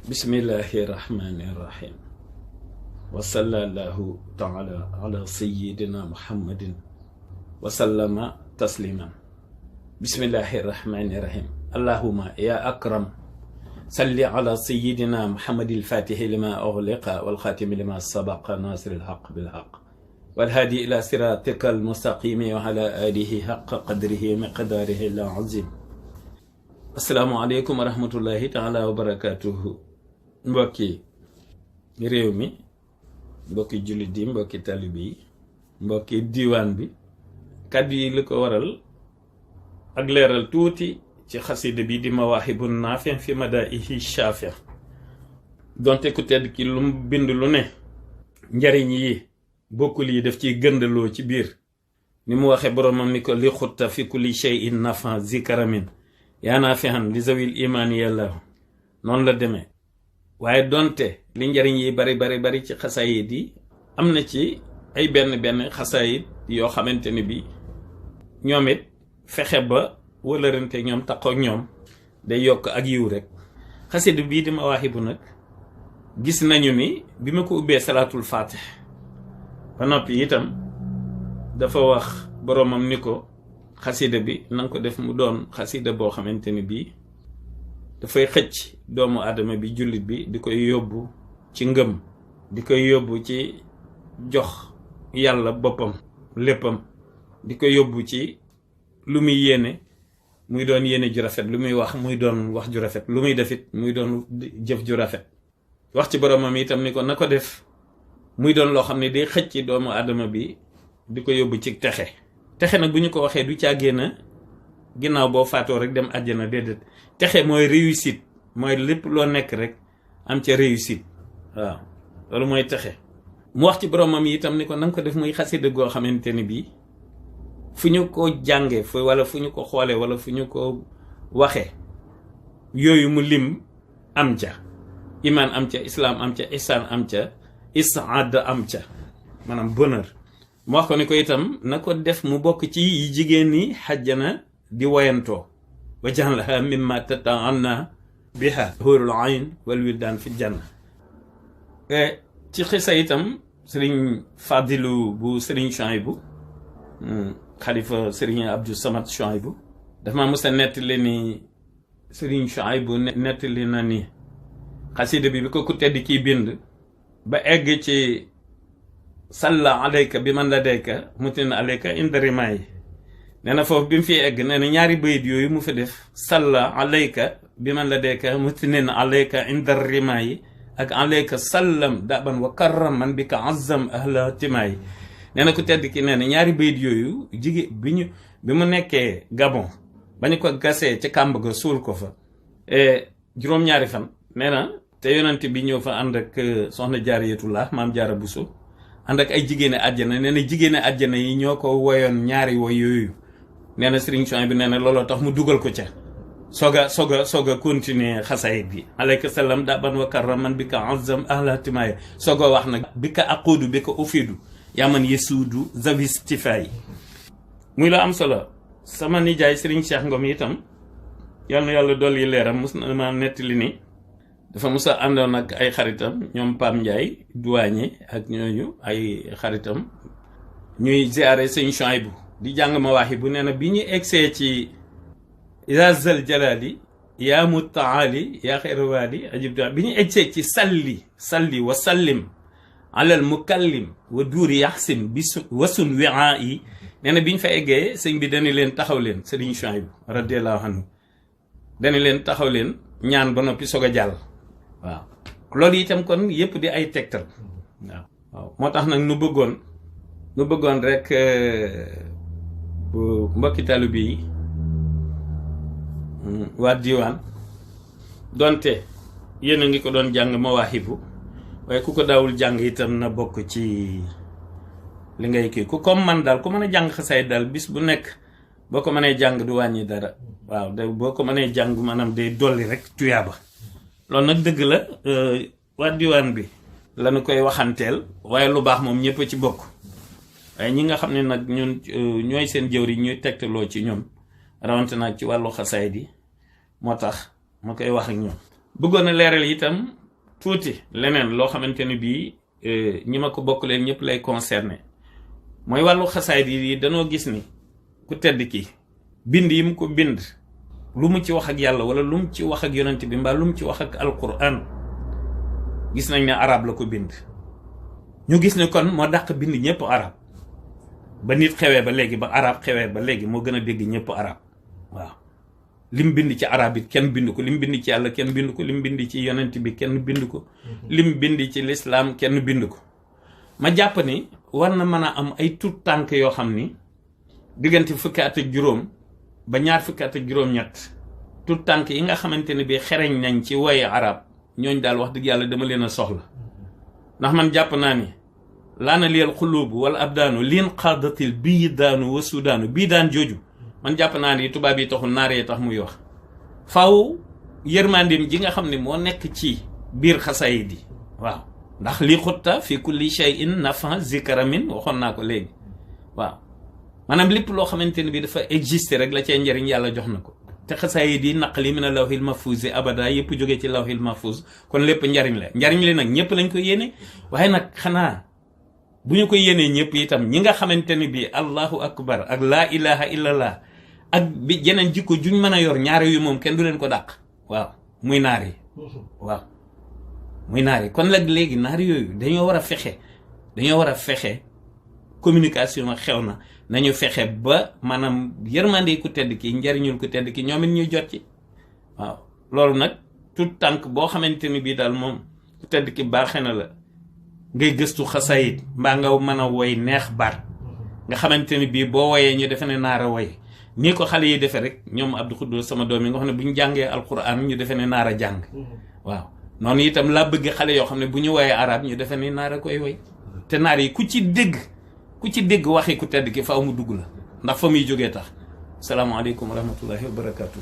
bismillahi rahmani rahim wa sallallahu taala ala sayyidina muhammadin wa sallama tasliman. Bismillahi rahmani rahim. Allahumma ya akram salli ala sayyidina muhammadil fatihi lima ughliqa wal khatimi lima sabaqa nasiril haqq bil haqq wal hadi ila siratikal mustaqimi wa ala alihi haqqa qadrihi wa miqdarihi al azim. Assalaamu aleykum wa rahmatullahi taala wa barakatuhu. Mbokki réew mi, mbokki jullit yi, mbokki talibi yi, mbokki diiwaan bi, kàddu yi li ko waral ak leeral tuuti ci xasida bi di Mawahibun Naafi' fi madaihi Shaafi'. donte ku tedd ki lu mu bind lu ne njariñ yi bokkul yi daf ciy gëndaloo ci biir, ni mu waxe boromam ni ko li xutta fi kulli shay'in nafa zikaramin yaa naafihan li zawil imaani yàlla. noonu la demee. waaye donte li njariñ yi bari ci xasaayid yi am na ci ay benn xasaayid yoo xamante ni bi ñoom it fexe ba wëlërante ñoom taxoo ñoom day yokk ak yiw rek. xasida bii di Mawaahibu nag gis nañu ni bi ma ko ubbee salaatul faatih ba noppi itam dafa wax boromam ni ko xasida bi nanga ko def mu doon xasida boo xamante ni bii dafay xëcc doomu aadama bi, jullit bi, di koy yóbbu ci ngëm, di koy yóbbu ci jox yàlla boppam léppam, di koy yóbbu ci lu muy yéene muy doon yéene ju rafet, lu muy wax muy doon wax ju rafet, lu muy defit muy doon jëf ju rafet. wax ci boromam itam ni ko na ko def muy doon loo xam ne day xëcc doomu aadama bi di ko yóbbu ci texe nag bu ñu ko waxee du càggee na ginnaaw boo faatoo rek dem àjjana, déedéet. texe mooy réussite, mooy lépp loo nekk rek am ca réussite. waaw loolu mooy texe. mu wax ci boromam yi itam ni ko nanga ko def muy xasida goo xamante ni bii fu ñu ko jànge wala fu ñu ko xoole wala fu ñu ko waxe yooyu mu lim am ca iman am ca, islam am ca, ihsan am ca, isaada am ca, maanaam bonheur. mu wax ko ni ko itam na ko def mu bokk ci yi jigéen ñi xajjana di woyantoo. waj'alha mimma tata'anna biha hurul ayn wal wildan fi janna. ci xisa itam sëriñ Fadilu bu sëriñ Chouaïbou, xalifa sëriñ Abdou Samad Chouaïbou, dafa ma mës a nettali ni sëriñ Chouaïbou nettali na ni xasida bi ko ku tedd kiy bind ba egg ci salla alayka bi man ladayka mutin alayka inda rimaay. nee na foofu bi mu fi egg nee na ñaari bayit yooyu mu fi def, salla alayka bi man ladayka mutinin alayka inda rimaay ak alayka sallam daban wa karram man bi ka azam ahla timaay. nee na ku tedd ki nee na ñaari bayit yooyu bi mu nekkee Gabon ba ñu ko gasee ca kàmb ga suul ko fa juróom-ñaari fan. nee na te yonent bi ñëw fa ànd ak soxna Jaariyatullah maam Jaara Buso ànd ak ay jigéeni àjjana. nee na jigéeni àjjana yi ñoo ko woyoon ñaari woy yooyu. nee na Sëriñ Chouaïbou bi nee na looloo tax mu dugal ko ca soog a continuer xasaayid bi. alayka salaam daban wa karram man bi ka azam ahla timaaya. soog a wax nag bi ka aquudu bi ka ufidu yaa man yesuudu zavistifaay. muy la am solo. sama nijaay Sëriñ Cheikh Ngom itam yal na yàlla dolli leeram mus na ma nettali ni dafa mus a àndoon ak ay xaritam, ñoom Pam Ndiaye douanier ak ñooñu ay xaritam, ñuy ziare Sëriñ Chouaïbou di jàng Mawaahibu. nee na bi ñu egsee ci yaa zal jalali yaa mutaali yaa xayrawaali ajib, bi ñu egsee ci salli wa sallim alal mukallim wa duuri yaxsim bi wasun wiaa yi. nee na bi ñu fa eggee sëñ bi dañu leen taxaw leen, Sëriñ Chouaïbou radiyallahu anhu dañu leen taxaw leen ñaan ba noppi soog a jàll. waaw loolu itam kon yëpp di ay tegtal. waaw moo tax nag nu bëggoon rek bu mbokki taalibe yi waa diiwaan, donte yéen a ngi ko doon jàng Mawaahibu, waaye ku ko daawul jàng itam na bokk ci li ngay kii. ku comme man daal ku mën a jàng xasaay daal bis bu nekk boo ko mënee jàng du wàññi dara. waaw boo ko mënee jàng maanaam day dolli rek tuyaaba. loolu nag dëgg la waa diiwaan bi lañu koy waxanteel, waaye lu baax moom ñëpp a ci bokk. waaye ñi nga xam ne nag ñun ñooy seen jëwri ñuy tegtaloo ci ñoom rawante nag ci wàllu xasaay di moo tax ma koy wax ak ñoom. bëggoon a leeral itam tuuti leneen loo xamante ni bii ñi ma ko bokk leen ñëpp lay concerné mooy wàllu xasaayid yi danoo gis ni ku tedd ki bind yi mu ko bind lu mu ci wax ak yàlla wala lu mu ci wax ak yonent bi mbaa lu mu ci wax ak alquran gis nañ ne arab la ko bind ñu gis ne kon moo dàq bind ñëpp arab ba nit xewee ba léegi ba arab xewee ba léegi moo gën a dégg ñëpp arab waaw lim bind ci arab it kenn bind ko lim bind ci yàlla kenn bind ko lim bind ci yonent bi kenn bind ko lim bind ci lislaam kenn bind ko ma jàpp ni war na mën a am ay tuut tànk yoo xam ni diggante fukki at ak juróom ba ñaar fukki at ak juróom-ñett tuut tànk yi nga xamante ne bii xereñ nañ ci woye arab ñooñ daal wax dëgg yàlla dama leen a soxla ndax man jàpp naa ni laana liyal xuluubu wala abdaanu liin xaadatil bii daanu wa sudaanu bii daan jooju man jàpp naa ni tubaab yi taxul naaree tax muy wax faw yërmandim ji nga xam ne moo nekk ci biir xasaayid yi waaw ndax lii xutta fi kulli shay'in nafa zikaramin waxoon naa ko léegi waaw maanaam lépp loo xamante ne bi dafa exister rek la cee njëriñ yàlla jox na ko te xasaayid yi naqli min lawhil mahfuz abada yëpp jógee ci lawhil mahfuz kon lépp njariñ la njariñ li nag ñëpp lañ ko yéene waaye nag xanaa bu ñu ko yéenee ñëpp itam ñi nga xamante ne bi allahu akbar ak laa ilaha illallah ak bi jeneen jikko juñ mën a yor ñaari yu moom kenn du leen ko dàq waaw muy naar yi waaw muy naar yi kon nag léegi naar yooyu dañoo war a fexe communication xew na nañu fexe ba maanaam yërmande ku tedd ki njariñul ku tedd ki ñoom it ñu jot ci waaw loolu nag tout tànk boo xamante ni bii daal moom ku tedd ki baaxee na la ngay gëstu xasaayid mbaa nga mën a woy neex baat nga xamante ni bii boo woyee ñu defe ne naar a woy nii ko xale yi defee rek ñoom Abdou Khoudous sama doom yi nga xam ne bu ñu jàngee alquran ñu defe ne naar a jàng waaw noonu itam laa bëgg xale yoo xam ne bu ñu woyee arab ñu defe ne naar a koy woy te naar yi ku ci dégg waxi ku tedd ki faaw mu dugg la ndax fa muy jógee tax salaamaaleykum wa rahmatullahi wa barakatuh